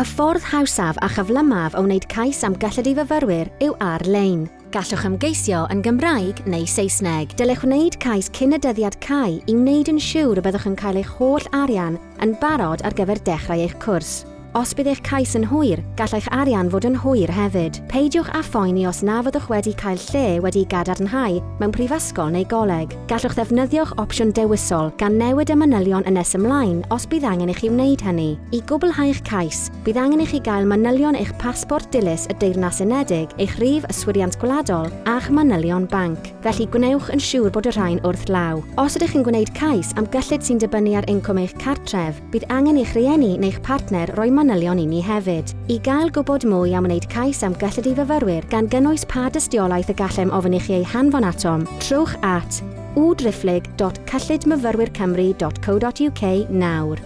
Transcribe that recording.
Y ffordd hawsaf a chyflymaf o wneud cais am gyllid i fyfyrwyr yw ar-lein. Gallwch ymgeisio yn Gymraeg neu Saesneg. Dylech wneud cais cyn y dyddiad cau i wneud yn siwr y byddwch yn cael eich holl arian yn barod ar gyfer dechrau eich cwrs. Os bydd eich cais yn hwyr, gall eich arian fod yn hwyr hefyd. Peidiwch â phoeni os na fyddwch wedi cael lle wedi'i gadarnhau mewn prifysgol neu goleg. Gallwch ddefnyddio'ch opsiwn dewisol, gan newid y manylion yn nes ymlaen os bydd angen i chi wneud hynny. I gwblhau'ch cais, bydd angen i chi gael manylion eich pasbort dilys y Deyrnas Unedig, eich rhif Yswiriant Gwladol, a'ch manylion banc. Felly gwnewch yn siŵr bod y rhain wrth law. Os ydych yn gwneud cais am gyllid sy'n dibynnu ar incwm eich cartref, Bydd angen i'ch rhieni neu'ch partner roi manylion i ni hefyd. I gael gwybod mwy am wneud cais am gyllid i fyfyrwyr, gan gynnwys pa dystiolaeth y gallem ofyn i chi ei hanfon atom, trowch at www.cyllidmyfyrwyrcymru.co.uk nawr.